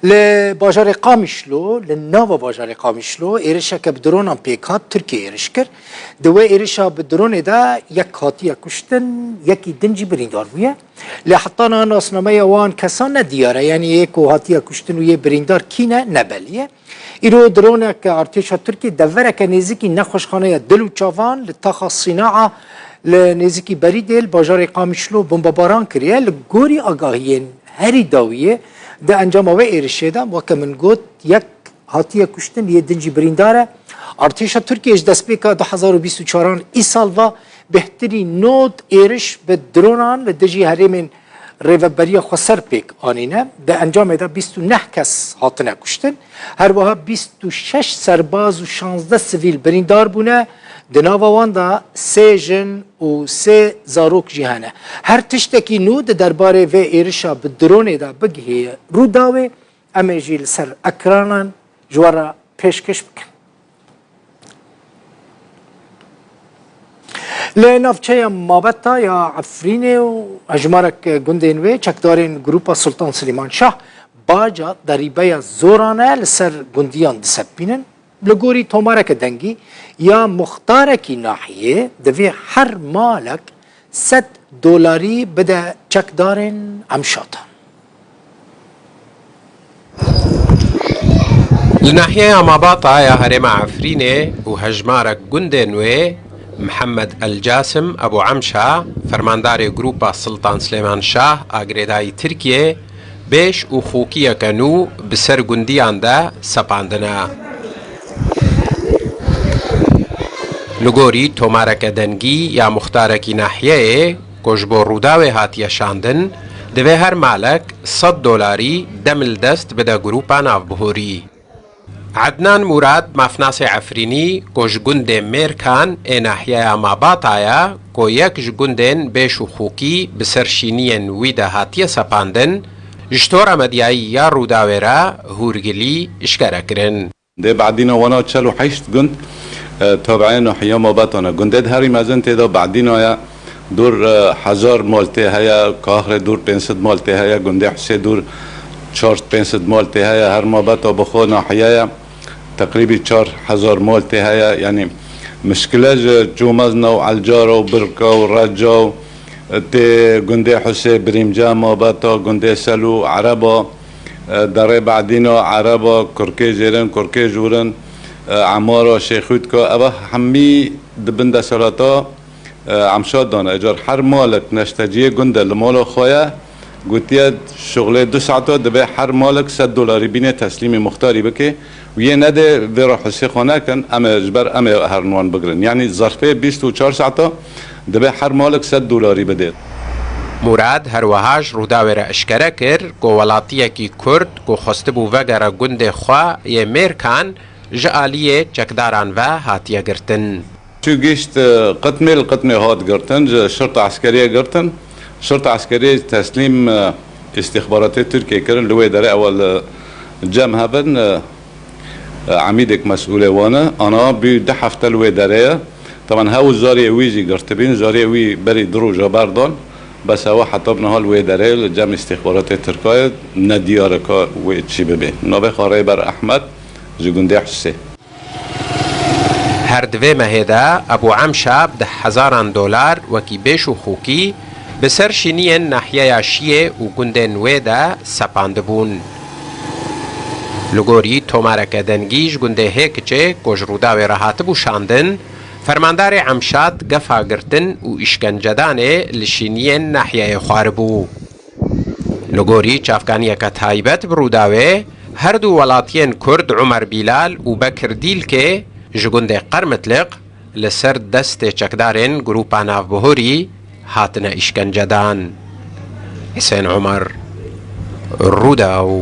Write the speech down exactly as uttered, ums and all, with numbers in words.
Li bajarê Qamişlo, li nava bajarê Qamişlo êrişeke bi dronan pêk hat, Tirkiye êriş kir. Di wê êrişa bi dronê de yek hatiye kuştin, yekî din jî birîndar bûye. Lê heta niha nasnameya wan kesan ne diyar e, yanî yê ku hatiye kuştin û yê birîndar kî ne, ne belî ye. Îro dronek artêşa Tirkiyê devereke nêzîkî nexweşxaneya dil û çavan li taxa Sînaa li nêzîkî Berîdê li bajarê Qamişlo bombebaran kiriye. Li gorî agahiyên herî dawiyê, di encama wê êrişê de, weke min got, yek hatiye kuştin, yê din jî birîndar e. Artêşa Tirkiyê ji destpêka du hezar û bîst û çaran îsal ve bêhtirî nod êriş bi dronan li dijî herêmên Rêveberiya Xweser pêk anîne. Di encamê de bîst û neh kes hatine kuştin. Her wiha bîst û şeş serbaz û şazdeh sivîl birîndar bûne. Di nava wan de sê jin û sê zarok jî hene. Her tiştekî nû di derbarê vê êrişa bi dronê de bigihê Rûdawê, em ê jî li ser ekranan ji we re pêşkêş bikin. Li navçeya Mabeta ya Efrînê û hejmarek gundên wê çekdarên Grupa Sultan Silêman Şah baca derîbeya zoran e li ser gundiyan disepînin. Li gorî tomareke dengî ya muxtarekî nahiyê, divê her malek sed dolarî bide çekdarên Emşata. Li nahiyeya Mabata ya herêma Efrînê û hejmarek gundên wê, Mihemed El Casim Ebû Emşa, fermandarê Grupa Siltan Silêman Şah a girêdayî Tirkiyê, bêş û xûkiyeke nû bi ser gundiyan de sepandine. Li gorî tomareke dengî ya muxtarekî nahiyeyê ku ji bo Rûdawê hatiye şandin, divê her malek sed dolarî dem li dest bide grupa navbihurî. Ednan Murad, mafnasê Efrînî ku ji gundê Mêrkan ê nahiyeya Mabata ye, ku yek ji gundên bêş û xûkî bi ser şîniyên wî de hatiye sepandin, ji tora medyayî ya Rûdawê re hûrgilî eşkere kirin. Dê Badîna wana çel û heşt gund, e, tabiê nahiya Mabata ne. Gundê di herî mezin tê de Badîna ye, dûr, e, hezar mal tê heye, Kaxrê dûr pênc sed mal tê heye, gundê Husê dûr çar pênc sed mal tê heye, her Mabata bi xwe nahiye ye, teqrîbî çar hezar mal tê heye. Yanî mişkile ji Çûmezna û Elcara û Birka û Reca û tê gundê Husê, Birîmce, Mabeta, gundê Selû, Ereba, e, Derê Badîna, Ereba, Kurkê Jêrin, Kurkê Jûrin, e, Emara, Şêxûtka, eva hemî di bin desthilata, e, Emşat de ne. Car her malek neşteciyê gund e, li mala xwe ye, gotiye şuxulê du saeta divê her malek sed dolarî bînê teslîmî muxtarî bike. Û yê nedê vê re husê xwe nekin, em ê ji ber em ê herin wan bigirin. Yanî zerfê bîst û çar saeta divê her malek sed dolarî bidê. Murad her wiha ji Rûdawê re eşkere kir ku welatiyekî Kurd ku xwestibû vegere gundê xwe yê Mêrkan ji aliyê çekdaran ve hatiye girtin. Çû gihişt, e, Qitmê, li Qitmê hat girtin, ji şirta eskeriyê girtin. Şirta eskeriyê teslîm, e, îstîxbaratê Tirkiyê kirin, li wê derê ewil, e, cem hebin, e, e, emîdek mesûlê wan e. Ana bû du hefte li wê derê ye. Teban hew zariyê wî jî girtibîn, zariyê wî berî du roja berdan. Bes ew heta bi niha li wê derê li cem îstîxbaratê Tirka ye, nediyar e ka wê çi bibe. Navê xwe Rêber Ehmed, ji gundê Husê. Her di vê mehê de Ebû Emşa bi deh hezaran dolar wekî bêş û xûkî bi ser şîniyên nahiyeya Şiyê û gundên wê de sepandibûn. Li gorî tomareke dengî ji gundê Hêkiçê ku ji Rûdawê re hatibû şandin, fermandarê Emşat gefa girtin û îşkencedanê li şîniyên nahiyeyê xwaribû. Li gorî çavkaniyeke taybet bi Rûdawê, her du welatiyên Kurd Umer Bîlal û Bekir Dîlkê ji gundê Qermitliq li ser destê çekdarên Grupa Navbihurî hatine îşkencedan. Husên Umer, Rûdaw.